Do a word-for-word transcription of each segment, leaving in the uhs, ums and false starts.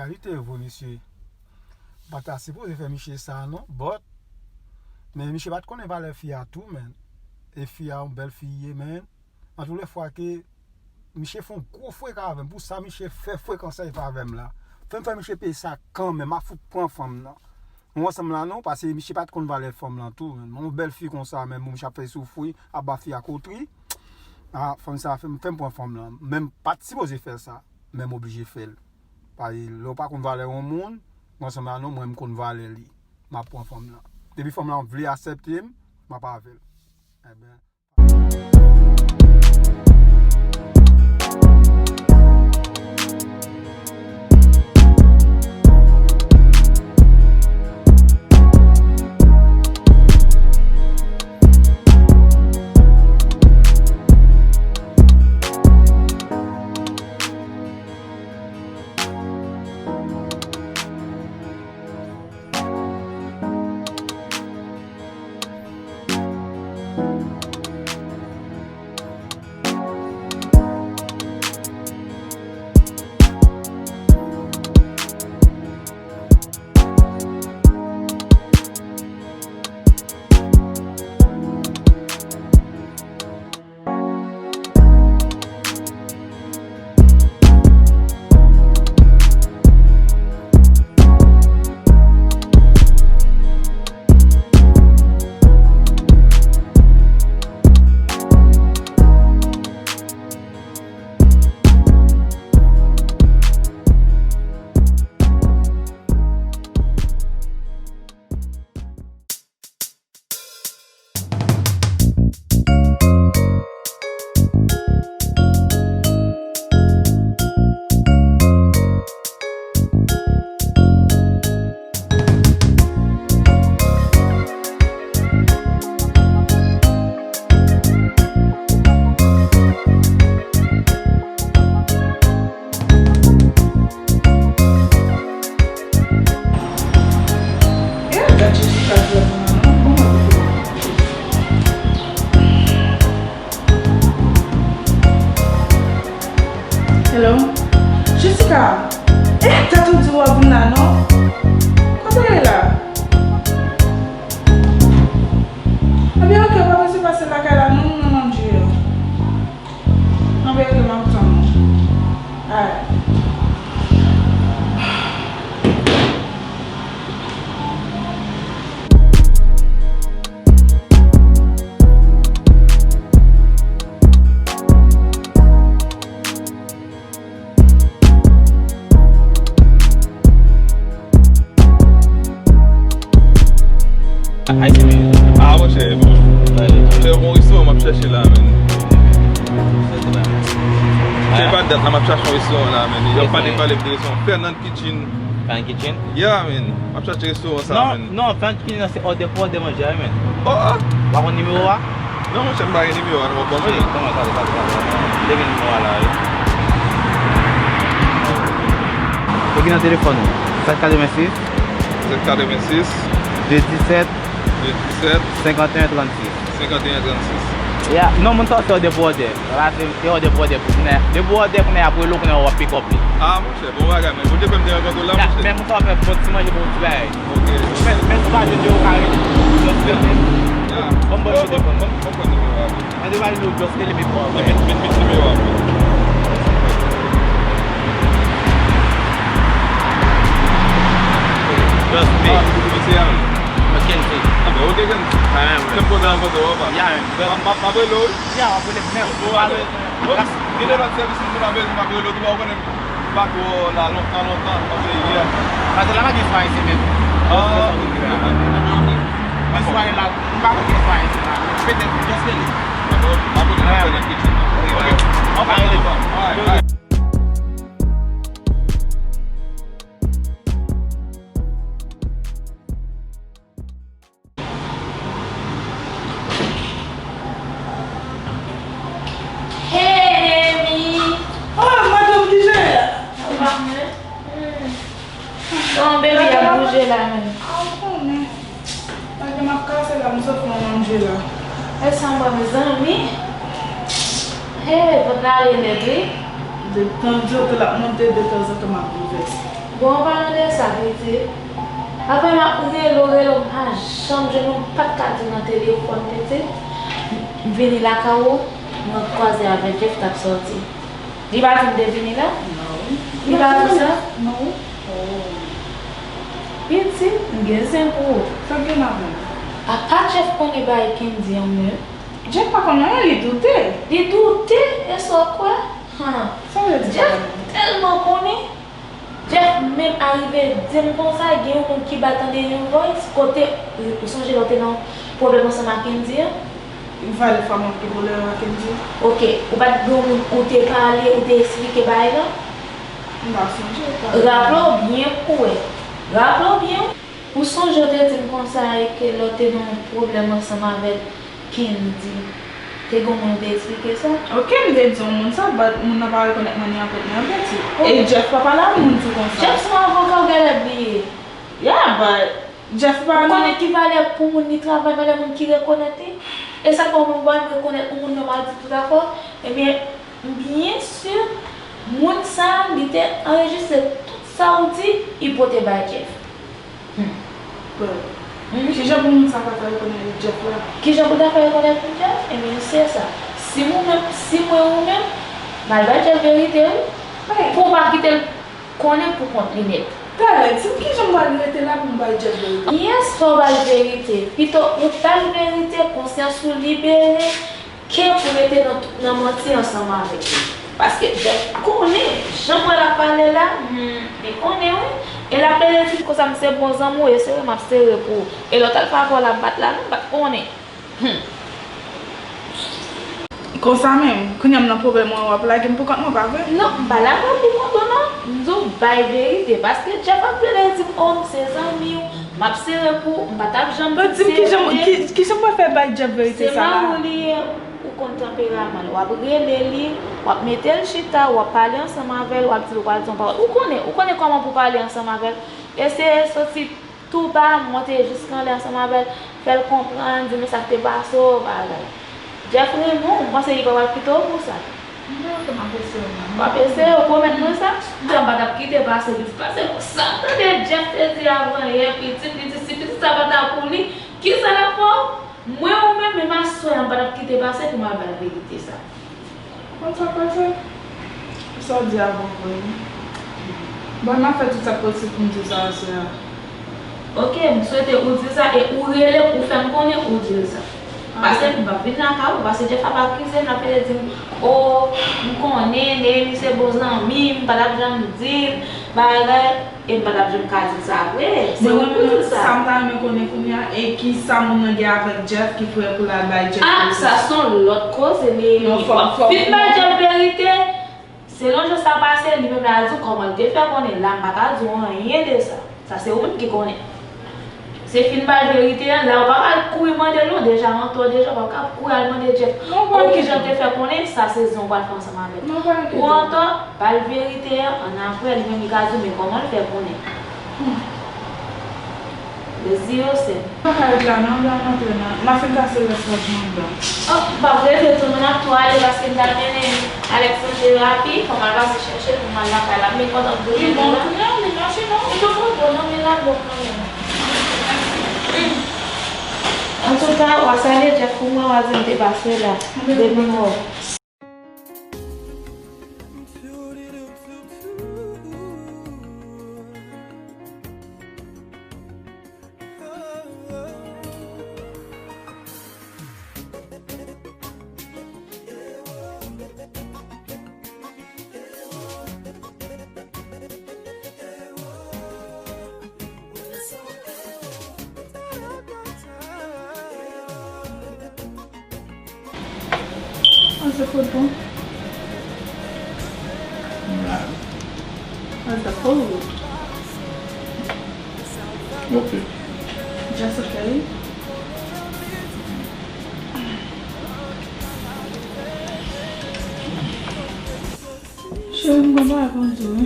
Li te vre, mesye. M pa ta sipoze fè misye sa, non. But, men misye pa t konnen valè fi a tou, man. E fi a, yon bèl fi ye, man. Nan toulefwa ke misye fè yon gwo freka avè m. Pou sa misye fè frekan sa avè m la. Fè m fè misye peye sa kanmenm. M ap fout pran fanm nan. Nou ansanm la non, paske misye pa t konn valè fanm lan tou. Yon bèl fi konsa, men misye ap fè soufri, ap ba fi a koutri. Ah, fanm sa fè m, fè m pran fanm lan. Men m pa t sipoze fè sa, men m oblije fè l. Paske lè w pa konn valè yon moun, nou ansanm la non, mwen m konn valè li. M ap pran fanm lan. Depi fanm lan vle aksepte m, m ap avè l. Ebyen, Hello? Jessica! Eh, tèt ou di w ap vin la, non? Kote w ye la? Ebyen, ok, pa bezwen pase lakay la, non, non, non, Dieu. Anben, ok, m ap tann ou. Alright. Ay, se mwen. Ah, monchè, bon. Monchè, bon restoran m ap chèche la, men. Se pa dat la, m ap chache yon restoran la, men. Y ap pale, pale m de restoran. Fernand Kitchen. Fernand Kitchen? Yeah, men. M ap chache restoran sa, men. Non, non, Fernand Kitchen nan se òdè pou òdè manje a, men. Oh, oh. W a konn nimewo a? Non, monchè, m pa gen nimewo a, non, w ap ban mwen. Kòman, gade, gade, gade, gade. Li gen nimewo a la, wi. Ou gen nan telefòn ou? Sèt katrevensis. Sèt katrevensis. De disèt. De disèt. Senkanteyen trannsis. Senkanteyen trannsis. Ya, non, moun sa se òdè pou òdè. Sa se, se òdè pou òdè pou kounye a. De pou òdè kounye a, apre l kounye a w ap pick up li. Ah, monchè, bon bagay, men. Bondye fè m te rankontre w la, monchè. Men moun sa w ap fè bon ti manje, bon ti bagay. Ok. Men, men sou baze de yo kare. Just rele. Ya. Bon, bon, bon, bon, bon, bon, bon, bon. Mwen te pale nou just rele m pou mwen. Met, met, met nimewo a. Just me. Ah, se misye a, wi. Mackenzie. Ah, ben, ok, Kenzie. Ah, wi. Kèm kontan rankontre w, pa. Ya, wi. M, m, m ap rele w, wi. Ya, w ap rele m, men. Ou ale. Bon, gen de lòt sèvis m konn ap bezwen, m ap rele w tou, pa w konnen m pa twò la lontan, lontan, nan peyi a. Paske la pa gen swa isi menm. Ah. Men swa la, m pa konn gen swa isi la. Petèt, just rele. Dakò, m ap rele w nan kitchen nan. Ok. Anfòm, anfòm. Alright. Hey, Demi! Oh, madanm, kijan w ye? Sa va, men? Hmm. Kòman baby ap bouje la, men? Ah, ou konnen. Madanm ap kase la, m sot fè yon manje la. E sa m wè, mezanmi. Hey, vant la ale nèt, wi. De tanzantan l ap monte, de tanzantan m ap bouje. Bon, an palan de sa, pitit, apre m ap rele w, rele w, m pa janm jwenn ou, m pa t ka di w nan telefòn, pitit. M vini lakay ou, mwen kwaze avèk Jeff t ap sòti. Li pa di m te vini la? Non. Li pa di sa? Non. Oh. Pitit, m gen zen pou ou. Sa k gen avè l? Apa Jeff konnen bagay Kendy an menm? Jeff pa konn anyen, li doute. Li doute? E sa w kwè? Han. Sa w vle di? Jeff tèlman konnen. Jeff menm arive di m konsa, gen yon moun ki ba tande yon voice, kote, ou sonje lè w te nan pwoblèm ansanm ak Kendy an? Yon valè fwa m ap gen pwoblèm ak Kendy. Ok, ou pa t gen yon moun ou te pale, ou te eksplike bagay lan? M pa sonje, ou pa. Raple w byen pou wè. Raple w byen. Ou sonje w te di m konsa e ke lè w te nan yon pwoblèm ansanm avèk Kendy, te gen yon moun ou te eksplike sa? Ok, m te di yon moun sa, but moun nan pa rekonèt mwen ni an kot ni an peti. E Jeff pa pale ak moun tou konsa. Jeff se yon avoka, ou genlè bliye. Yeah, but Jeff pa... Ou konnen ki valè pou moun li travay, valè moun ki rekonèt li? E sa fè w menm ou pa menm rekonèt yon moun nòmal ditou, dakò? Ebyen, m byen si moun sa, li te anrejistre tout sa w di, li pote bay Jeff. Hmm. But, hmm? Kijan pou moun sa ka fè rekonèt Jeff la? Kijan pou l ta fè rekonèt pou Jeff? Ebyen, se sa. Si mwen menm, si mwen ou menm, m al bay Jeff verite, wi. Pou w pa kite l konnen pou kont li nèt. Talè, di m kijan m pral rete la pou m bay Jeff verite? Yes, fò w bay verite. Pito ou bay verite, konsyans ou libere, ke pou rete nan, nan manti ansanm avèk li. Paske Jeff konnen, jan pou l ap pale la, hmm, li konnen wi. E l ap pede di m konsa, m se bon zanmi w, e sere m ap sere pou ou. E lè w t al fè afè w la, m pa t la non, m pa t konnen. Hmm. Konsa menm, kounye a m nan pwoblèm mwen, w ap lage m pou kont mwen, pa vre? Non, m pa lage w pou kont ou non. M di w bay verite, paske Jeff ap pede di m, o, m se zanmi w, m ap sere pou ou, m pa t ap janm di w se vre. Donk, di m kijan, ki, kijan mwen fè bay Jeff verite sa la? Se manman w li ye, ou konn tanperaman l. W ap rele li, w ap mete l chita, w ap pale ansanm avè l, w ap di l, w pral di yon pawòl. Ou konnen, ou konnen kòman pou pale ansanm avè l. Eseye soti tou ba, monte jiska anlè ansanm avè l, fè l konprann, di men sa k te pase w, bagay. Jeff renmen w, m panse li pa pral kite w pou sa. Mwen menm tou m ap eseye w menm. W ap eseye, ou pwomèt mwen sa? Mwen m pa t ap kite pase, pitit pase pou sa. Tande Jeff te di avan yè, pitit, li di si pitit sa pa ta pou li, kisa l ap fè w? Mwen ou menm, menm aswè a, m pa t ap kite pase pou m al bay verite sa. Konn sa k pase? Sa w di a bon vre wi. Bon, m ap fè tout sa k posib pou m di w sa aswè a. Ok, m swete ou di sa e ou rele pou w fè m konnen ou di l sa. Paske m p ap vin lakay ou, paske Jeff ap akize m, l ap pede di m, o, m konnen Neemi se bon zanmi m, m pa t ap janm di l, bagay. E m pa t ap janm ka di l sa vre. Se ou pou di l sa. Sa m ta renmen konnen kounye a, e kisa moun nan gen avèk Jeff ki fè pou l al bay Jeff verite sa? Ah, sa se yon lòt koze, men w ap fin bay Jeff verite. Selon jan sa pase, li menm l a di w kòman l te fè konnen. La, m pa ka di w anyen de sa. Sa se ou menm ki konnen. Se fin bay verite an, la ou pa pral kouri mande l non, deja antò deja, ou pa ka kouri al mande Jeff. O, kijan l te fè konnen, sa se zen ou pral fè ansanm avè l. Ou antò, ba l verite an, annapre, li menm li ka di w men kòman l fè konnen. Dezi yo sèl. M pa ka ret la non, m pral antre nan, m a fin kase rès wòch mwen anndan. Oh, m p ap rete tou non, m ap tou ale paske m t al mennen Alex nan terapi, fò m al pase chèche l pou m al lakay la. Men pandan m te rete la. Li bon, li mache non? Li pa twò bon non, men l ap bon kanmenm. Antouka, w a salye Jeff pou mwen, w a di m te pase la. Depi m wè w. How's the food going? How's the food? Ok. Just okay? Cheri, m gen bagay pou m di w wi.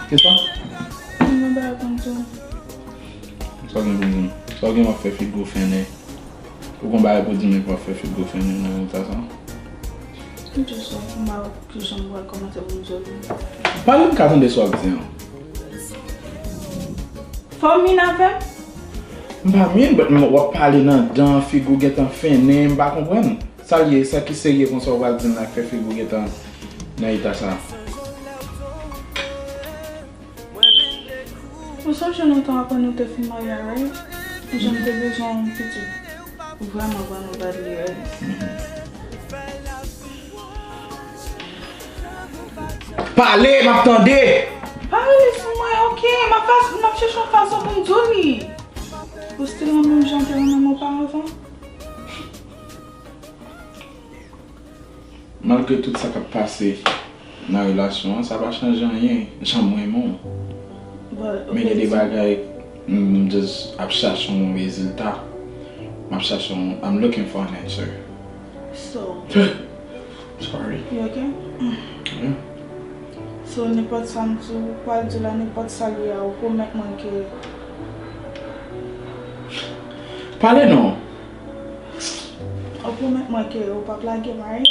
Kisa? M gen bagay pou m di w. Sa w gen pou di m? Sa w gen w ap fè figo fennen? Ou gen bagay pou di m epi w ap fè figo fennen nan konvèsasyon? M just wè, m pa wè kijan m pral kòmanse pou m di w li. Pale m ka tande sa w ap di an. Fò w min avè m? M pa min, but m, w ap pale nan dan, figi w gentan fennen, m pa konprann. Sa l ye, sa ki serye konsa w pral di m la k fè figi w gentan nan eta sa? Ou sonje lontan apre nou te fin marye a, right? Jan m te bezwen yon pitit vrèman, vrèman badly, right? Pale, m ap tande! Pa rele sou mwen, oke? M ap fas-, m ap chèche yon fason pou m di w li. Ou still renmen m jan m te renmen w oparavan? Malgre tout sa k ap pase nan relasyon an, sa pa chanje anyen jan m renmen w. But, Men gen de bagay, m just ap chache yon rezilta. M ap chache yon, I'm looking for an answer. So, Sorry. You okay? Yeah. So, nenpòt sa m di w, ou pral di la, nenpòt sa l ye a, ou pwomèt mwen ke Pale non. Ou pwomèt mwen ke ou p ap lage m, right?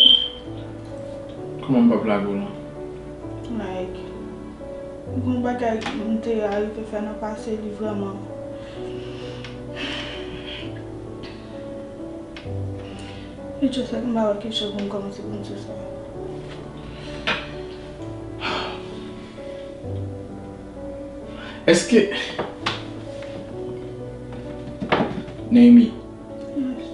Kòman m p ap lage w lan? Like, gon bagay m te arive fè nan pase, li vrèman. It just like m pa wè kijan pou m kòmanse pou m di sa. Èske Neymi, Yes.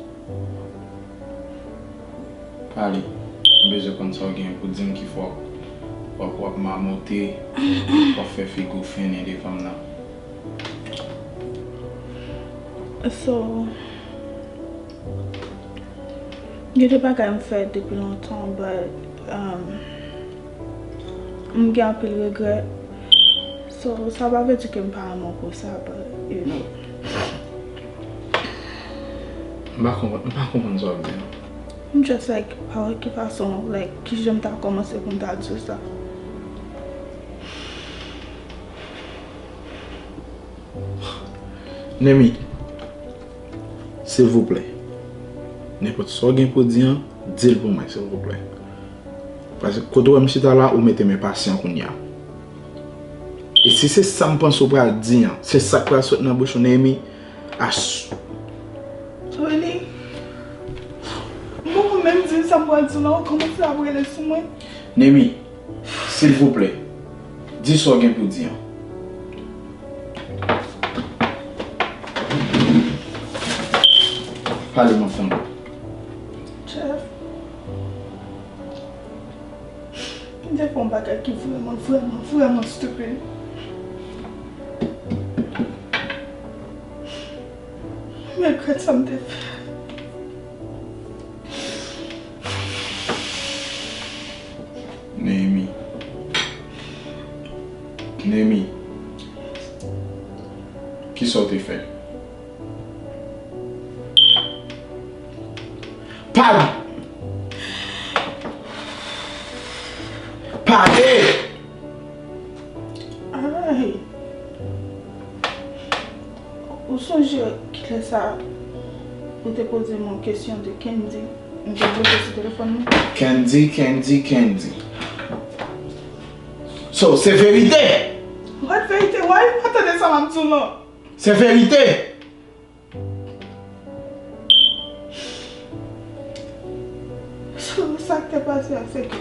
Pale. M bezwen konn sa w gen pou di m ki fè w ap, w ap, w ap mamote, w ap fè figi w fennen devan m nan. So, gen de bagay m fè depi lontan, but, um, m gen anpil regrè. So, sa pa vle di ke m pa renmen w pou sa, but, you know. M pa konprann, m pa konprann sa w ap di an. M just like, pa wè ki fason, like, kijan m ta kòmanse pou m ta di w sa. Neymi, silvouplè, nenpòt sa w gen pou di an, di l pou mwen, silvouplè. Paske kote w wè m chita la, ou mete m enpasyan kounye a. E si se sa m panse w pral di an, se sa k pral sot nan bouch ou, Neymi, as. Really? M poko menm di l sa m pral di w la, ou kòmanse ap rele sou mwen. Neymi, silvouplè, di sa w gen pou di an. Pale, m ap tande w. Jeff, m te fè yon bagay ki vrèman, vrèman, vrèman stupid. M regrèt sa m te fè. Neymi. Neymi. Kisa w te fè? Pale! Pale! Ay. Ou sonje kilè sa ou te poze m yon kesyon de Kendy? M te bloke sou telefòn mwen. Kendy, Kendy, Kendy. So, se verite! What verite? Why ou pa tande sa m ap di w lan? Se verite! So, sa k te pase a, se ke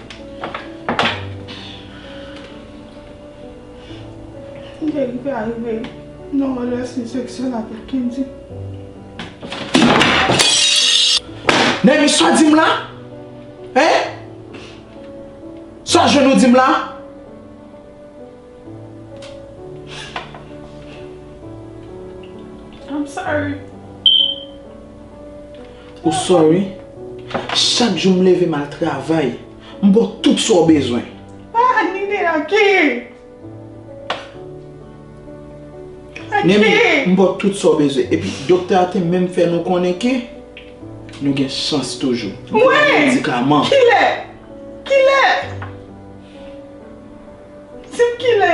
m te rive arive nan relasyon seksyèl avèk Kendy. Neymi, sa w di m la? Hein? Sa w jwenn ou di m la? I'm sorry. Ou sorry? Chak jou m leve m al travay, m ba w tout sa w bezwen. Ah, Nene, aki! Neymi, m ba w tout sa w bezwen. Epi doktè a te menm fè nou konnen ke nou gen chans toujou. Nou gen medikaman. Kilè? Kilè? Di m kilè?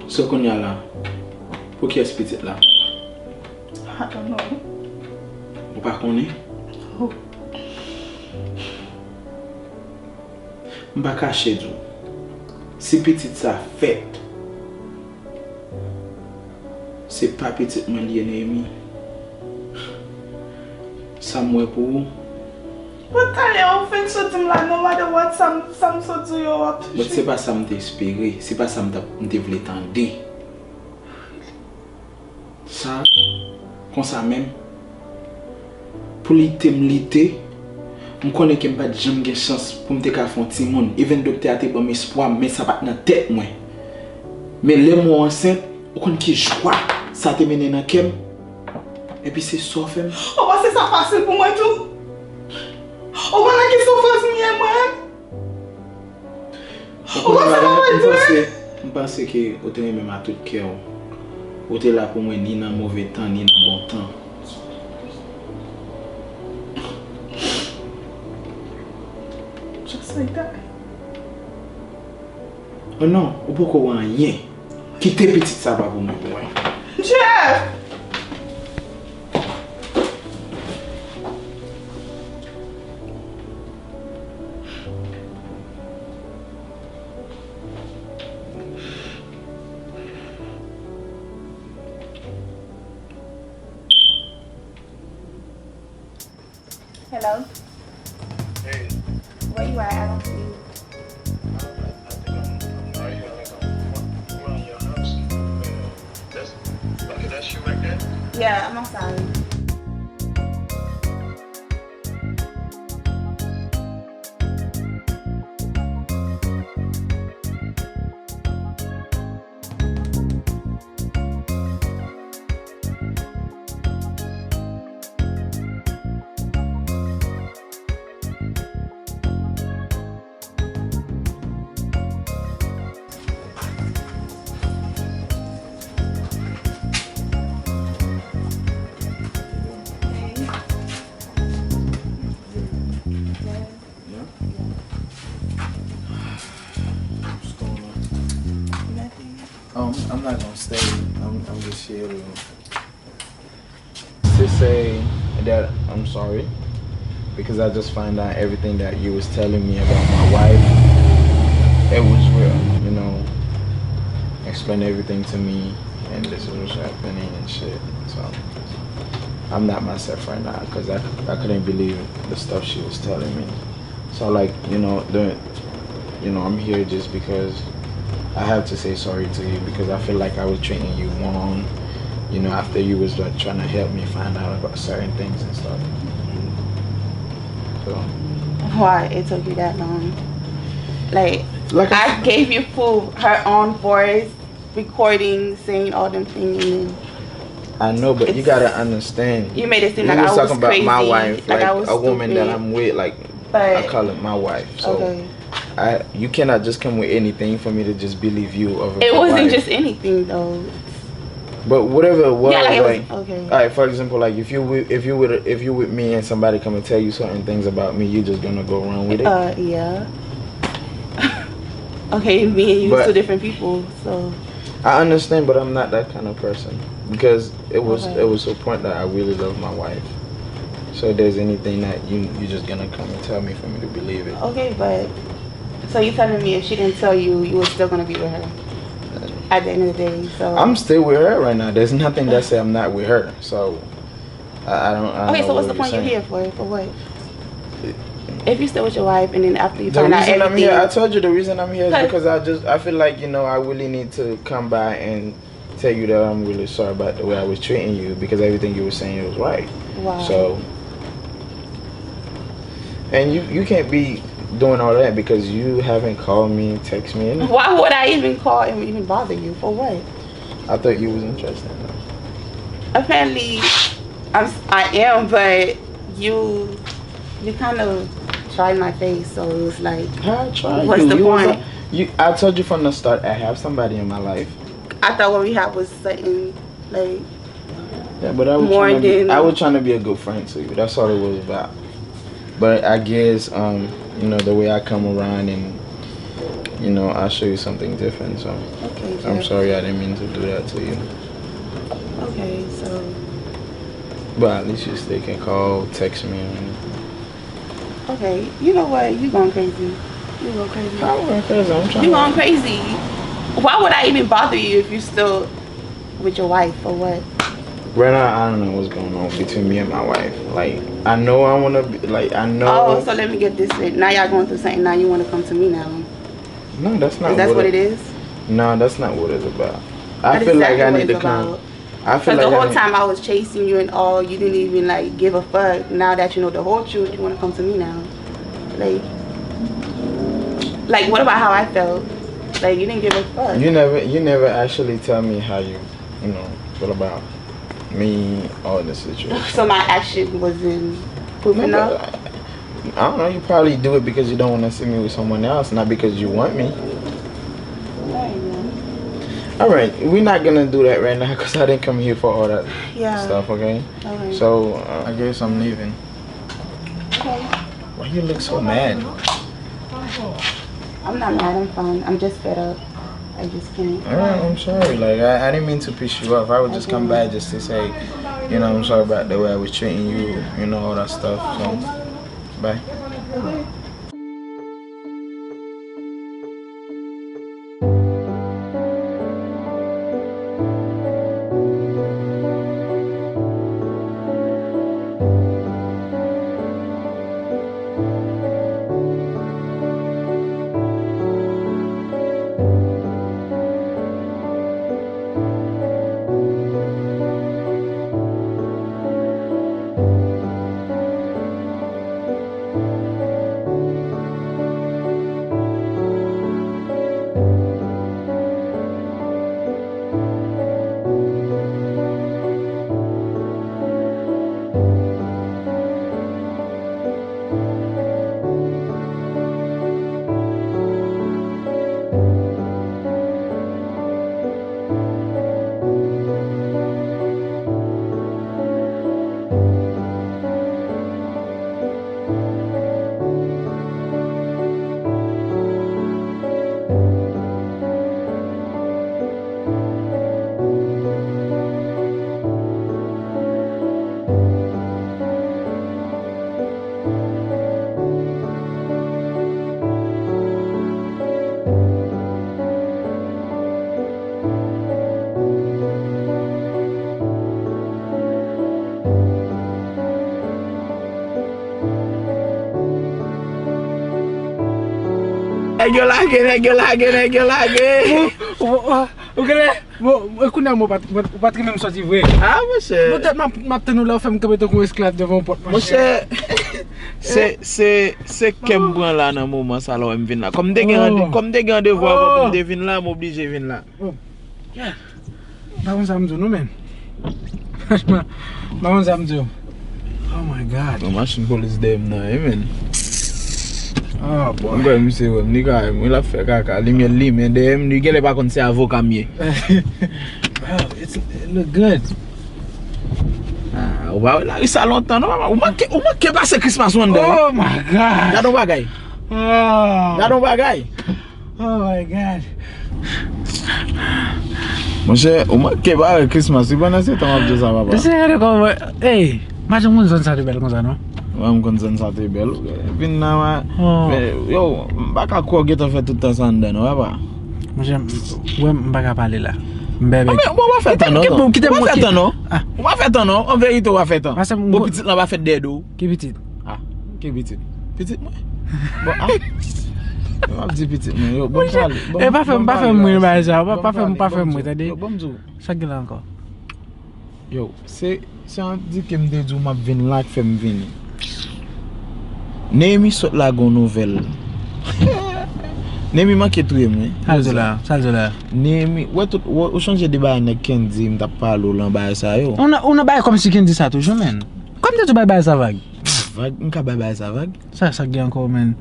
So kounye a la, pou kiyès pitit la? I don't know. Ou pa konnen? Oh. M pa kache di w, si pitit sa fèt, se pa pitit mwen li ye, Néhémie. Sa m wè pou ou. But talè, ou fin sot di m la, no matter what, sa m, sa m sot di w yo, w ap touche. But se pa sa m te espere, se pa sa m t ap, m te vle tande. Sa, konsa menm, pou lite m lite, m konnen ke m pa t janm gen chans pou m te ka fè yon timoun. Even doktè a te ban m espwa, men sa pa t nan tèt mwen. Men lè m wè w ansent, ou konn ki jwa sa te mennen nan kè m? Epi se sa w fè m. Ou panse sa fasil pou mwen tou? Ou konnen ki soufrans m ye, mwen? Ou konn yon bagay, m panse, m panse ke ou te renmen m a tout kè w. Ou te la pou mwen ni nan move tan, ni nan bon tan. Just like that. Oh non, ou poko wè anyen. Kite pitit sa pa pou mwen, pou mwen. Jeff! Hello? Hey. Where you at? I don't see you. I, I think I'm, I'm not even, like, I'm around your house. That's, okay, that's you right there? Yeah, I'm outside. Yeah. What's going on? Nothing. Um, I'm not gonna stay. I'm, I'm just here to, to say that I'm sorry because I just find out everything that you was telling me about my wife. It was real, you know. Explain everything to me, and this is what's happening and shit. So I'm not myself right now because I, I couldn't believe the stuff she was telling me. So, like, you know, the, you know, I'm here just because I have to say sorry to you because I feel like I was treating you wrong. You know, after you was, like, trying to help me find out about certain things and stuff. So, why it took you that long? Like, like I I gave you proof, her own voice, recording, saying all them things, and then I know, but you gotta understand. You made it seem like I was talking about my wife, like, a woman that I'm with, like, I call it my wife. So, okay. I, you cannot just come with anything for me to just believe you over my wife. It wasn't just anything, though. But whatever it was, yeah, like, it was, like, okay. All right, for example, like, if you with, if you with, if you with me and somebody come and tell you certain things about me, you just gonna go run with it? Uh, yeah. Okay, me and you two different people, so. I understand, but I'm not that kind of person because it was, okay, it was to a point that I really love my wife. So if there's anything that you, you just gonna come and tell me for me to believe it. Okay, but so you telling me if she didn't tell you, you were still gonna be with her at the end of the day? So I'm still with her right now. There's nothing that say I'm not with her. So I, I don't, I don't know what you're saying. Okay, so what's the point you're here for? For what? If you still with your wife and then after you find out everything. The reason I'm here, I told you the reason I'm here is because I just, I feel like, you know, I really need to come by and tell you that I'm really sorry about the way I was treating you because everything you were saying was right. Wow. So, and you, you can't be doing all that because you haven't called me, text me, anything. Why would I even call and even bother you? For what? I thought you was interested, though. Apparently, I'm, I am, but you, you kind of tried my face, so it was like, what's the point? How I tried you? You was a, you, I told you from the start, I have somebody in my life. I thought what we had was something, like, yeah, but I was more trying to be, than I was trying to be a good friend to you. That's all it was about. But I guess, um, you know, the way I come around and, you know, I show you something different. So, okay, I'm sorry I didn't mean to do that to you. Okay, so. But at least you still can call, text me, and. Okay, you know what? You going crazy. You going crazy. I'm going crazy. I'm trying You to. going crazy. Why would I even bother you if you still with your wife or what? Right now, I don't know what's going on between me and my wife. Like, I know I wanna be, like, I know. Oh, so let me get this straight. Now y'all going through something. Now you want to come to me now. No, that's not. Is that what it- it is? No, that's not what it's about. I That is feel like I exactly need to what it's come. about. I feel Because like the I whole need- time I was chasing you and all, you didn't even like give a fuck. Now that you know the whole truth, you want to come to me now. Like, like what about how I felt? Like, you didn't give a fuck. You never, you never actually tell me how you, you know, feel about me or the situation. So my action wasn't proof No, enough. but I, I don't know. You probably do it because you don't want to see me with someone else, not because you want me. Not even. All right, we're not gonna do that right now because I didn't come here for all that Yeah. stuff. Okay. Okay. So uh, I guess I'm leaving. Okay. Why you look so mad? I'm not mad. I'm fine. I'm just fed up. I just can't. All right, I'm sorry. Like I, I didn't mean to piss you off. I would just come by just to say, you know, I'm sorry about the way I was treating you. You know all that stuff. So, bye. Nèg yo lage, nèg yo lage, nèg yo lage. Ou genlè, bon, kounye a ou pa t rive m soti vre. Ah, monchè. Poutèt m ap tann ou la, ou fè m kanpe tankou yon esklav devan yon pòt, monchè. Monchè, se se se kè m pran la nan moman sa la wè m vin la. Kòm m te gen rande- kòm m te gen randevou avè w pou m te vin la, m oblije vin la. M pa konn sa m di w non, men. Franchman, m pa konn sa m di w. Oh my God. Yon machin polis dèyè m nan, wi, men. Oh boy. M kwè misye wè m, li ka wè m, wi, l ap fè kaka. Limyè l limen dèyè m, li genlè pa konn se avoka m ye. Bro, it's, it look good. Ah, ou pa wè lari sa lontan non, papa. Ou manke, ou manke pase Christmas wonder, wi. Oh my God. Gade yon bagay. Oh. Gade yon bagay. Oh my God. Monchè, ou manke bare Christmas, wi, pandan se tan w ap di sa, papa. Mesye, gade kòman, ey, m pa janm konn zòn sa te bèl konsa, non. Mwen, m konn zòn sa te bèl. Vin nan, Oh. men, yo, m pa ka kwè w gentan fè tout tan sa anndan, non, papa. Monchè, m, wè, m pa ka pale la. M bèbè. Ah, men, bon, w pa fè tan, non. Kite m, kite m, W pa fè kite. Tan, non. Ah. W pa fè tan, non. An verite, w pa fè tan. Pase m Bon, go- pitit lan pa fèt dèyè do. Ki pitit? Ah, ki pitit? Pitit mwen. Bon, ah. Yo, m ap di pitit mwen, yo, bon, pale. Bon, E pa fè m, bon, pa fè pale m ri la, bagay sa, pa, bon, pa fè m, pale, pa fè m bon, ri, tande. Yo, bon, m di w. Sa k gen la ankò? Yo, se, se an di ke m te di w m ap vin la k fè m vini. Neyemi sot lage yon nouvèl. Neyemi manke touye m, wi. Sa l di w la, sa l di w la. Neyemi, wè tout, wè, ou chonje de bagay nèg Kendy m t ap pale w lan bagay sa yo. Ou nan, ou nan bagay kòmsi Kendy sa toujou, men. Kòm te tou bay bagay sa vag. Vag, m ka bay bagay sa vag? Sa, sa k gen ankò, men.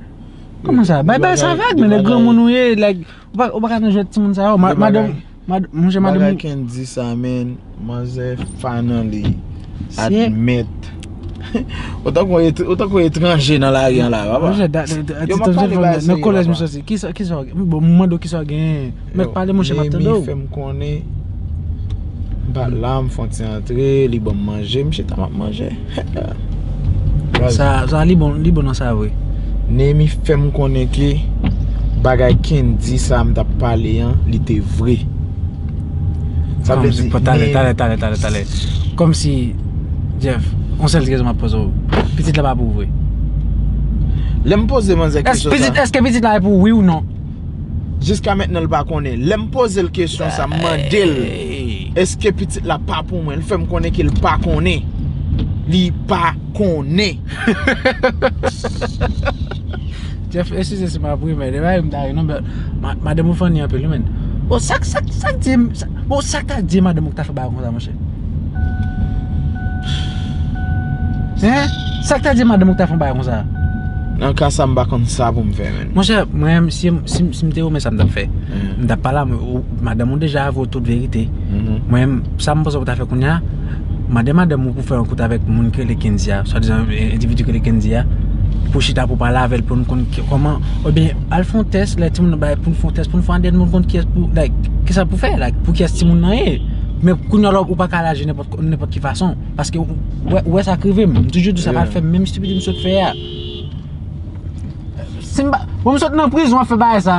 Kòman sa? Bay bagay sa vag, men, nèg granmoun ou ye, like, ou pa, ou pa ka nan jwèt timoun sa yo. Ma- De Madanm, bagay. mad- monchè, madanm. Bagay Kendy sa, men, manzè finally admèt. Otan kon et- otan kon etranje nan lari an la, papa. Monchè, da- da- da- Yo, m ap ati pale tanzanit bagay nan serye, kolèj m papa. soti. Kisa, kisa w gen? Bon, m mande w kisa w gen. Mèt pale, monchè, m ap tande Neyemi w. Fè m konnen m pa la, m fè yon ti antre, li ban m manje, m chita m ap manje. Sa, sa li bon, li bon nan sa vre. Nehemi fè m konnen ke bagay Kendy sa a m t ap pale an, li te vre. Sa vle di, Talè, talè, talè, talè, talè. Kòmsi, Jeff, yon sèl kesyon m ap poze w. Pitit la pa pou ou vre? Lè m poze manzè kesyon sa. Èske pitit la e pou ou, wi ou non? Jiska mentnan, l pa konnen. Lè m poze l kesyon sa, m mande l, èske pitit la pa pou mwen? L fè m konnen ke l pa konnen. Li pa konnen. Jeff, eskize si m ap ri, men, de bagay m ta ri, non, men, ma-, madanm ou funny anpil, wi, men. Bon, sa, sa, sa k di, sa, bon, sa k ta di madanm ou k ta fè bagay konsa, monchè? Hein? Sa k ta di madanm ou k ta fè yon bagay konsa? Nan ka sa, m pa konn sa pou m fè, men. Monchè, mwen, si, si, si m te ou, men sa m t ap fè. M t ap pale a, ou, madanm ou deja avwe w tout verite. Mwen, sa m panse ou ta fè kounye a, mande madanm ou pou fè yon kout avèk moun ki rele Kendy a, swadizan endividi ki rele Kendy a, pou chita pou pale avè l, pou n konn ki, kòman, oubyen al fè yon tès, lè timoun nan bay, pou n fè yon tès, pou n fè yon A D N, pou n konn kiyès pou, like, kisa pou fè, like, pou kiyès timoun nan ye. Men kounye a la, ou pa ka al aji nenpòt, nenpòt ki fason, paske ou, ou wè, ou wè sa k rive m, m toujou di w sa pa fè menm estipidite m sot fè a. Si m pa, bon, m sot nan prizon ap fè bagay sa.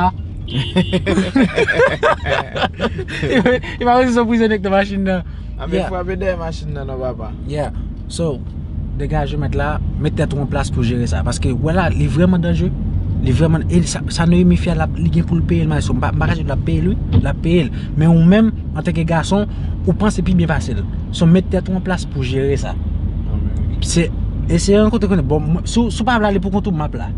Li pa rete sou prizon nèg nan machin nan. Anben, frape dèyè machin nan non, papa. Yeah. So, degaje mèt la, met tèt ou an plas pou jere sa. Paske, wè la, li vrèman danjere. Li vrèman, e sa, sa Nehemi fè a, l ap, li gen pou l peye l, maestro. M pa, m pa kache l ap peye l, wi. L ap peye l. Men ou menm, antanke gason, ou panse pi byen pase l. So, met tèt ou an plas pou jere sa. Se, eseye rankontre konnen. Bon, mwen, si w, si w pa vle ale pou kont ou, m ap la.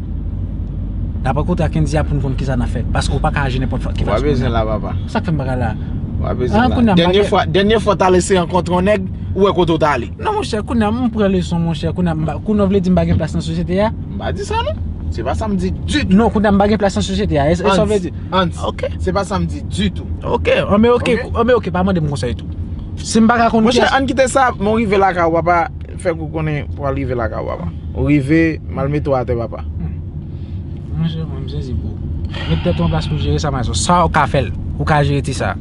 N ap rankontre ak Kendy a pou n konn kisa n ap fè. Paske ou pa ka aji nenpòt ki fason. Ou pa bezwen la, papa. Sa k fè m pa ka la? Ou pa bezwen la. Dènye fwa, dènye fwa w t al eseye rankontre yon nèg, ou wè kote w t ale. Non, monchè, kounye a, m pran leson, monchè. Kounye a, m pa, kounye a, w vle di m pa gen plas nan sosyete a? M pa di sa, non. Se pa sa m di ditou. Non, kounye a, m pa gen plas nan sosyete a. E, e sa w vle di? Hans, se pa sa m di ditou. Ok, anben ok, anben ok, pa mande m konsèy tou. Si m pa ka konn kiyès. Monchè, ann kite sa, men w rive lakay ou, papa, fèk ou konnen pou al rive lakay ou, papa. Ou rive, m al mete w atè, papa. Monchè, mwen, m sezi pou ou. Met tèt ou an plas pou jere sa, maestro. Sa w ka fè l. Ou ka jere ti sa.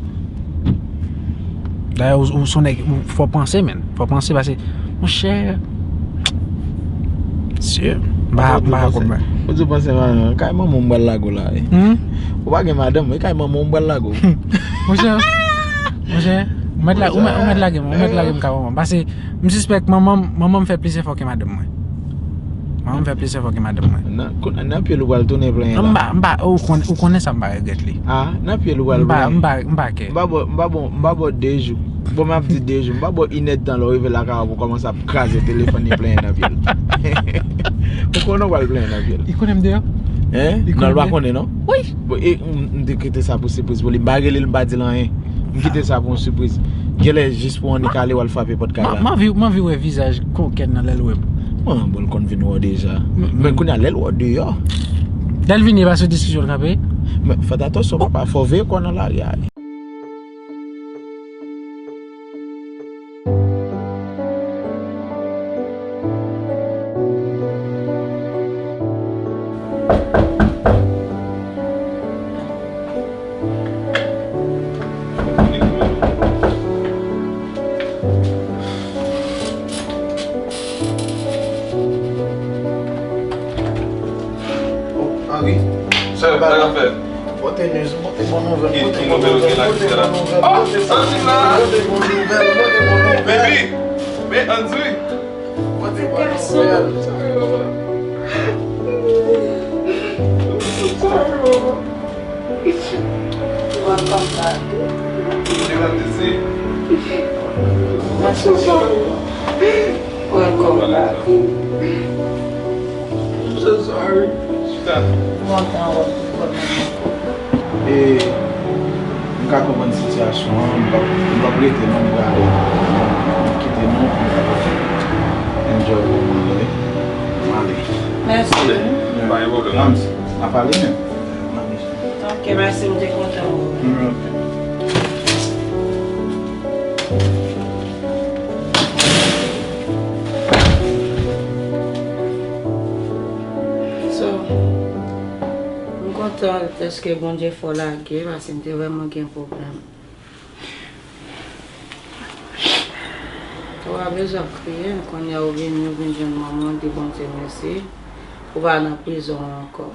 Dayè, ou, ou se yon nèg, ou fò panse, men. Fò panse, paske, monchè, Mesye, m pa, m pa konprann. Ou di w panse madanm, kay manman w m pral lage w la, wi. Ou pa gen madanm, e kay manman w m pral lage w. Monchè, monchè, ou mèt la, ou mèt, ou mèt lage m, ou mèt lage m kay manman m. Paske m sispèk manman m, manman m fè plis efò ke madanm mwen. Manman m fè plis efò ke madanm mwen. Nan, kon-, nan pye l ou pral tounen plenyen la. M pa, m pa, ou konn-, ou konnen sa m pa regrèt li. Ah, nan pye l ou pral plenyen. M pa, m pa, m pa kè. M pa ba w, m pa ba w, m pa ba w de jou. Bon, m ap di de jou. M pa ba w inèdtan lè w rive lakay ou pou w kòmanse ap kraze telefòn li plenyen nan pye l. Ou konnen w pral plenyen nan pye l. Li konnen m deyò? Hein? Non, l pa konnen, non? Wi. Bon, e, m, m te kite sa pou sipriz pou li. M pa rele l, m pa di l anyen. M kite sa pou yon sipriz. Genlè jis pou w annik ale, w al frape pòt kay la. M anvi, m anvi wè vizaj kokèn nan lè l wè m. Bon, bon, l konn vin wè w deja. Men kounye a, lè l wè w deyò. Lè l vini, e pa sou diskisyon l kanpe? Men, fè atansyon, papa, fò w veye kò w nan lari a. Oh, Henry. Sa yo, sa yo fè? Pote news, pote bon nouvèl, pote bon nouvèl, pote bon nouvèl, pote bon nouvèl, pote bon nouvèl. Baby, men Andrew. Pote bon nouvèl. Welcome back. Welcome back. I'm so sorry. Lontan w ap di kòman. E, m ka konprann sitiyasyon an, m p ap, m p ap rete non, m prale. M kite nou pou m kapab enjoy moman yo, wi. M ale. Mèsi. Pa gen pwoblèm. N ap pale menm. M ale. Ok, mèsi, m te kontan wè w. Mm, ok. So, m kontan dèske Bondye fè w lage, paske m te vrèman gen pwoblèm. Ou pa bezwen kriye, kounye a ou vini, ou vin jwenn manman w, di Bondye mèsi. Ou pa nan prizon an ankò.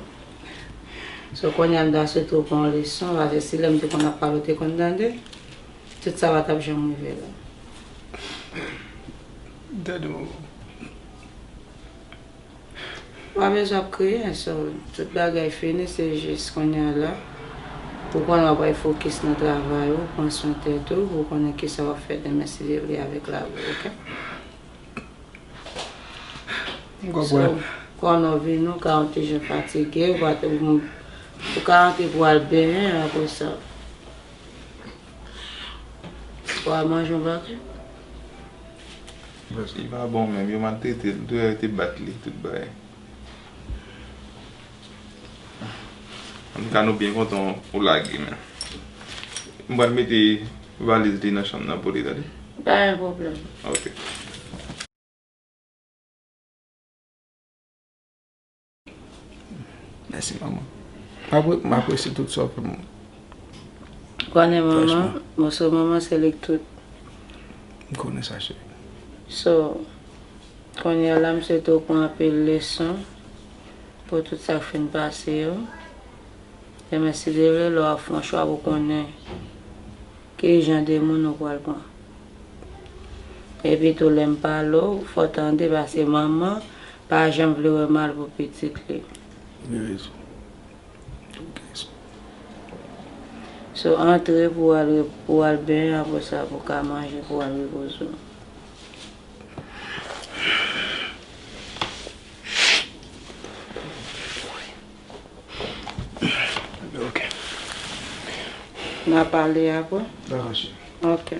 So, kounye a m ta swete w pran yon leson, paske si lè m te konn ap pale, w te konn tande, tout sa pa t ap janm rive la. Tande, manman. W pa bezwen ap kriye, so, tout bagay fini, se jis kounye a la. Ou konnen w ap fokis nan travay ou, pran swen tèt ou, ou konnen kisa w ap fè demen si Dye vle avèk lavi w, oke? M konprann. So, konnen w vini, ou ka yon ti jan fatige, ou pa t, ou, ou ka antre pou w al benyen apre sa. Ou al manje yon bagay? Li pa bon menm, yo maltrete l, yo te bat li, tout bagay. Antouka, nou byen kontan ou lage, men. M pral mete valiz li nan chanm nan pou li, tande? Pa gen pwoblèm. Ok. Mèsi, manman. M apre-, m apresye tout sa w fè pou mwen. Konnen manman, franchman, moso manman se li k tout. M konnen sa, cheri. So, kounye a la, m swete w pran anpil leson pou tout sa k fin pase yo. Demen, si Dye vle, lè w ap fè yon chwa, pou konnen ki jan de moun ou pral pran. Epi tou, lè m pale w, fò w tande, paske manman pa janm vle wè mal pou pitit li. Gen rezon. Ou gen rezon. So, antre pou w al re-, pou w al benyen, apre sa, pou w ka manje, pou w al repoze w. Ok. N a pale apre? Dakò, cheri. Ok.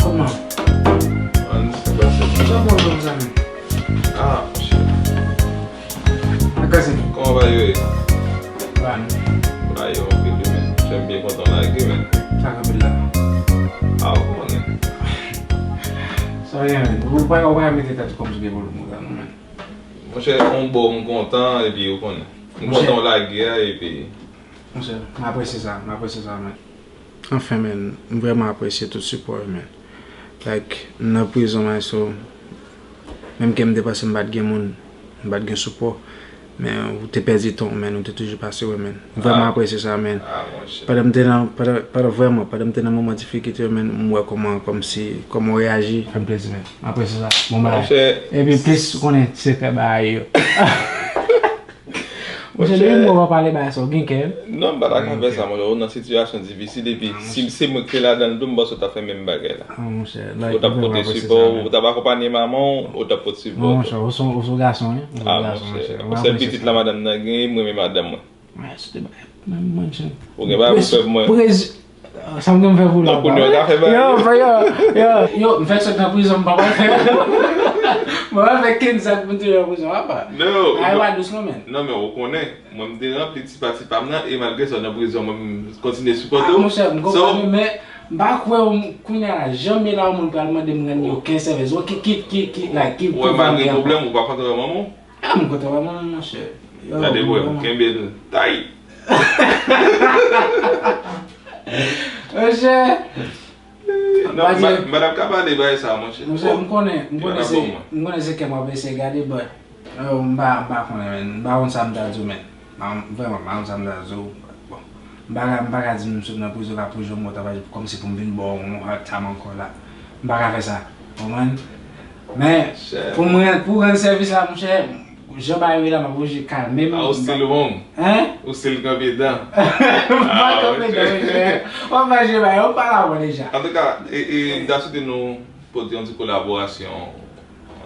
Kòman? An, sa pase? Sa bon, bon, zanmi? Ah, monchè. Nan kazin. Kòman bagay yo ye? Ba nou. Bagay yo anpil wi, men. Monchè, m byen kontan lage, men. Sa k anpil la? Ah, ou konnen. Sa w gen, men. Ou pa, ou pa mete tèt ou kòmsi w gen pwoblèm konsa, non, men. Monchè, on bò m kontan, epi ou konnen. M kontan w lage a, epi. Monchè, m apresye sa, m apresye sa, men. Anfen, men, m vrèman apresye tout sipò yo, men. Like, m nan prizon, man, so, menm ke m te panse m pa t gen moun, m pa t gen sipò, men ou te pèdi tan w, men ou te toujou pase w, men. M vrèman apresye sa, men. Ah, monchè. Pandan m te nan, pandan, pandan vrèman, pandan m te nan moman difikilte yo, men, m wè kòman, kòmsi, kòman w reyaji, fè m plezi, men. M apresye sa. Bon bagay. Monchè. Epi plis, ou konnen, sekrè bagay yo. Monchè, depi mwen pa pale bagay sa, ou gen kè. Non, m pa ta ka fè sa, monchè. Ou nan sitiyasyon difisil, epi si se mwen ki te ladan l tou, m panse w t ap fè menm bagay la. Ah, monchè, ou t ap pote sipò, ou t ap akonpanye manman w, ou t ap pote sipò tou. Non, monchè, ou se, ou se gason, wi. Ou se gason, monchè. Ou sèl pitit la madanm nan genyen, m renmen madanm mwen. Mwen, se te bagay, mwen, mwen, monchè. Ou gen bagay pou fè pou mwen. Sa m gen m fè pou la. Donk, ou ka fè bagay. Yo, yo, yo, yo, m fèk sot nan prizon, m pa pral fè. M pa pral fè kenn sa pou m toujou nan prizon, apa. Non, ay, pa dous non, men. Non, men ou konnen, mwen m te ranpli tipa tipa m nan, e malgre sa, nan prizon, mwen, m kontinye sipòte w. Ah, monchè, m konprann, men m pa kwè, kounye a la, janm la, yon moun pral mande m rann li okenn sèvis. Ki, ki, ki, ki, like, ki pwoblèm gen ankò? Ou wè, malgre pwoblèm, ou pa kontan wè manman w? Ah, m kontan wè manman m, monchè. Yo, gade, bwè, m kenbe l tay. Monchè. Non, m pa t ap ka pale bagay sa, monchè. Monchè, m konnen, m konnen se, m konnen se kè m ap eseye gade, but, yo, m pa, m pa konnen, men. M pa konn sa m ta di w, men. M pa, vrèman, m pa konn sa m ta di w. Bon. M pa ka, m pa ka di m sot nan prizon la pou jwenn mwen travay kòmsi pou m vin ba w yon hard time ankò la. M pa ka fè sa. Konprann? Men, pou mwen, pou rann sèvis la, monchè, jan bagay yo ye la, m ap oblije kalme m. Ah, ou still wrong. Hein? Ou still kanpe dan. M pa kanpe dan, monchè. W ap mal jwe bagay, w pa la bon deja. Antouka, e, e, m ta swete nou pote yon ti kolaborasyon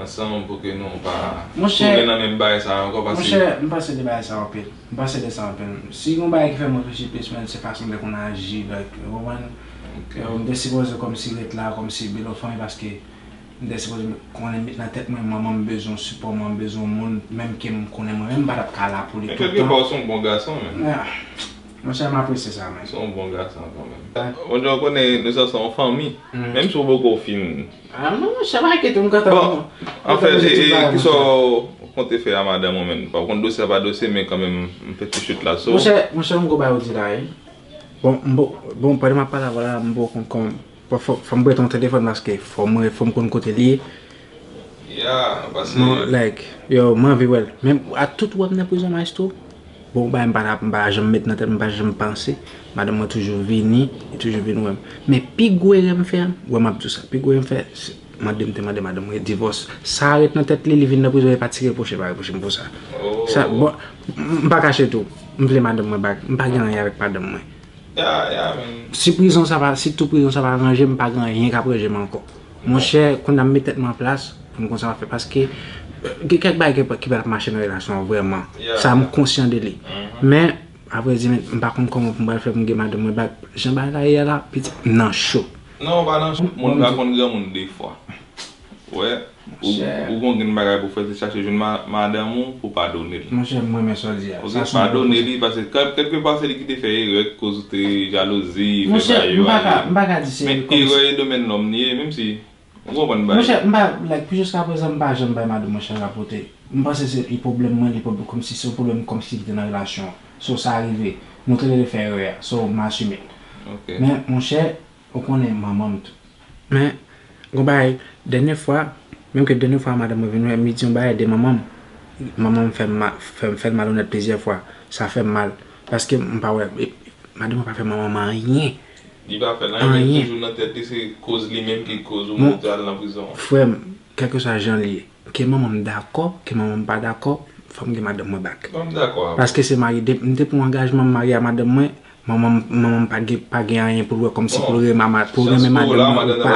ansanm pou ke nou pa tounen nan menm bagay sa ankò, paske. Monchè, m panse de bagay sa anpil. M panse de sa anpil. Si gon bagay ki fè m reflechi plis, men, se fason de konn aji, like, ou konprann? Ok. Yo, m te sipoze kòmsi ret la, kòmsi be lo fanmi, paske M te sipoze konnen met nan tèt mwen, manman m bezwen sipò, manman m bezwen moun, menm ke m konnen mwen menm m pa t ap ka la pou li toutan. Men kèlkepè, w se yon bon gason, men. Monchè, m apresye sa, men. W se yon bon gason kanmenm. Monchè, w konnen nou se yon fanmi. Menm si w poko fin. Ah non, monchè, pa enkyete w, m kontan. Bon, anfèt, kisa w konte fè a madanm ou, men? Pa konn dosye pa dosye, men kanmenm, m fè ti chit la sou. Monchè, monchè, m gon bagay ou di la, wi. Bon, m bon, bon, pandan m ap pale avè w la, m bon konn kòman. Fò, fò, fò m prete yon telefòn paske fò mwen, fò m konn kote li ye. Yeah, paske. Bon, like, yo, m anvi wè l. Men a tout wè m nan prizon, maestro. Bon, bagay m pa t ap, m pa janm met nan tèt, m pa janm panse. Madanm mwen toujou vini, li toujou vin wè m. Men pi gwo erè m fè, wè m ap di w sa, pi gwo erè m fè, se mande m te mande madanm mwen divòs. Sa ret nan tèt li, li vin nan prizon, li pa ti repwoche, pa repwoche m pou sa. Sa, bon, m pa kache tou. M vle madanm mwen back. M pa gen anyen avèk madanm mwen. Yeah, yeah, man. Si prizon sa pa, si tou prizon sa pa ranje m, pa gen anyen k ap ranje m ankò. Monchè, kounye a m met tèt mwen an plas pou m konn sa m ap fè, paske, euh, gen kèk bagay ki, ki pa t ap mache nan relasyon an vrèman. Yeah, sa m konsyan de li. Men, apre di, men, m pa konn kòman pou m pral fè pou m gen madanm mwen back. Jan bagay la ye a la, pitit, m nan cho. Non, w pa nan cho. Moun ka konn granmoun de fwa. Wè, ou, ou gon grenn bagay pou fè, se chache jwenn ma-, madanm ou pou padone l. Monchè, m renmen sa w di a. Ok, padone li, paske kèlkepa se li ki te fè erè, ki koz ou te jalouzi, fè bagay yo ale. Monchè, m pa ka, m pa ka di se li kòmsi. Men erè e domèn lòm li ye, menm si, ou konprann bagay. Monchè, m pa, like, pi jiska prezan, m pa janm bay madanm mwen chaj a pote. M panse se li pwoblèm mwen, li pwoblèm, kòmsi se yon pwoblèm kòmsi ki te nan relasyon an. So, sa rive. Nou tou lè de fè erè a. So, m asime l. Ok. Men, monchè, ou konnen manman m tou. Men, gon bagay, dènye fwa, menm ke dènye fwa madanm mwen vin wè m, li di yon bagay de manman m. Manman m fè m ma-, fè m, fè l malonèt plizyè fwa. Sa fè m mal. Paske m pa wè, e, madanm mwen pa fè manman m anyen. Li pa fè l anyen, men toujou nan tèt li, se koz li menm ki koz ou te al nan prizon an. Frè m, kèlkeswa jan l ye, ke manman m dakò, ke manman m pa dakò, fò m gen madanm mwen back. Bon, m dakò avè w. Paske se mari, de, m te pran angajman m marye a madanm mwen, manman m, manman m pa gen, pa gen anyen pou l wè kòmsi pou l renmen ma-, pou l renmen madanm mwen ou pa.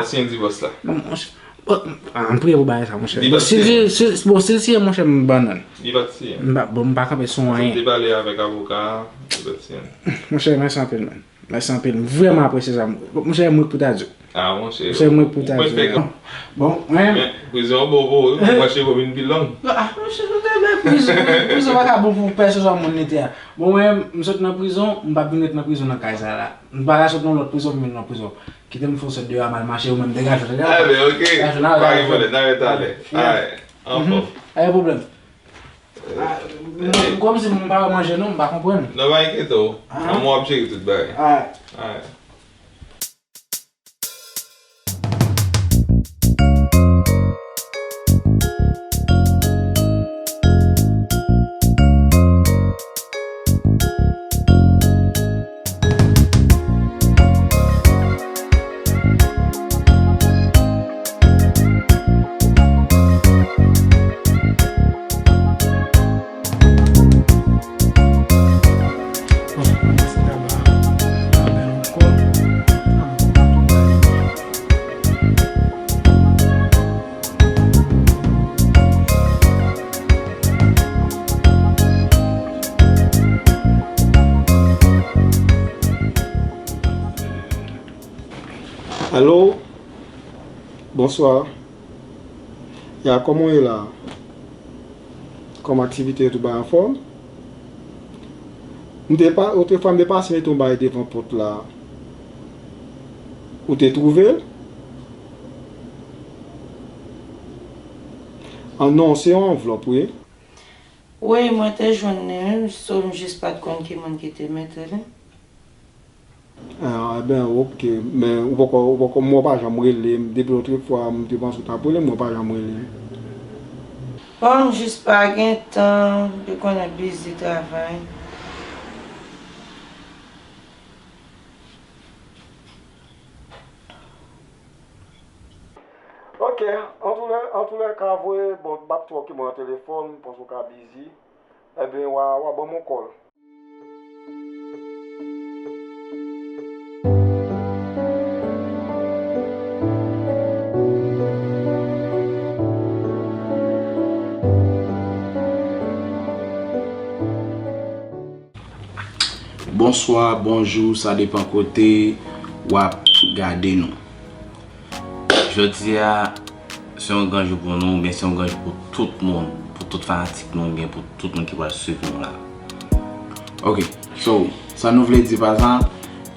Bon, monchè, bon, an priye pou bagay sa, monchè. Bon, si l siyen, si, bon, si l siyen, monchè, m bannann. Li pa t siyen. M pa, bon, m pa kanpe sou anyen. Ou te pale avèk avoka a, li pa t siyen. Monchè, mèsi anpil, man. Mèsi anpil. M vrèman apresye sa. Monchè, m rik pou ta di w. Ah, monchè. Monchè, m rik pou ta di w. Bon, mwen. Men, prizon an bon pou ou, wi, pou mwen cheve w vin pi long. Ah, monchè, nou te men prizon, prizon pa ka bon pou pèsòn sa moun li te a. Bon, mwen, m sot nan prizon, m p ap vin ret nan prizon nan kay sa la. M pa ka sot nan lòt prizon, m vin nan prizon. Kite m fè yon sòt deyò a, m al mache, ou menm degaje w, degaje w. Enben, ok. Pa gen pwoblèm, n a wè talè. Alright, anfòm. Pa gen pwoblèm. Ah, m, kòmsi m pa wè manje non, m pa konprann. Non, pa enkyete w. Manman w ap jere tout bagay. Alright. Alright. Alo, bonswa. Ya, kòman w ye la? Kòman aktivite yo, tout bagay anfòm? M te pa, otrefwa m te pase mete yon bagay devan pòt la. Ou te twouve l? Ah non, se yon anvlòp, wi. Wi, mwen te jwenn li, wi, so m jis pa t konn ki moun ki te mete li. Ah, enben, ok. Men ou poko, ou poko, mwen w pa janm rele m. Depi lòt fwa, m te panse w t ap rele m, mwen w pa janm rele m. Bon, m jis pa gen tan, ou konnen bizi travay. Ok, antoulè, antoulèka, voye, bon, m ap tou okipe nan telefòn, m panse w ka bizi. Enben, w a, w a ban m yon kòl. Bonswa, bonjou, sa depann kote w ap gade nou. Jodi a, Se yon gran jou pou nou, oubyen se yon gran jou pou tout moun, pou tout fanatik nou, oubyen pou tout moun ki pral swiv nou la. Ok, so, sa nou vle di pa sa,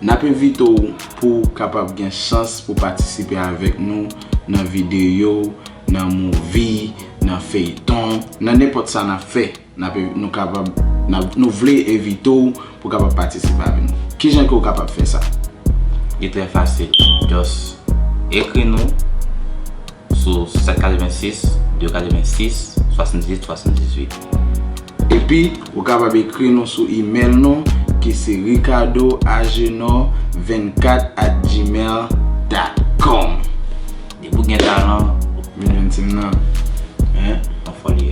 n ap envite w pou w kapab gen chans pou patisipe avèk nou nan videyo, nan movie, nan feyton, nan nenpòt sa n ap fè. N ap, nou kapab, n ap, nou vle envite w pou w kapab patisipe avèk nou. Kijan ke w kapab fè sa? Li trè fasil. Just ekri nou sou sèt katrevensis, de katrevensis, swasanndizuit, swasanndizuit. Epi, ou kapab ekri nou sou email nou ki se ricardo agenor vennkat at gmail dot com. Depi w gen talan, vin jwenn team nan. Hein? An fò li ye.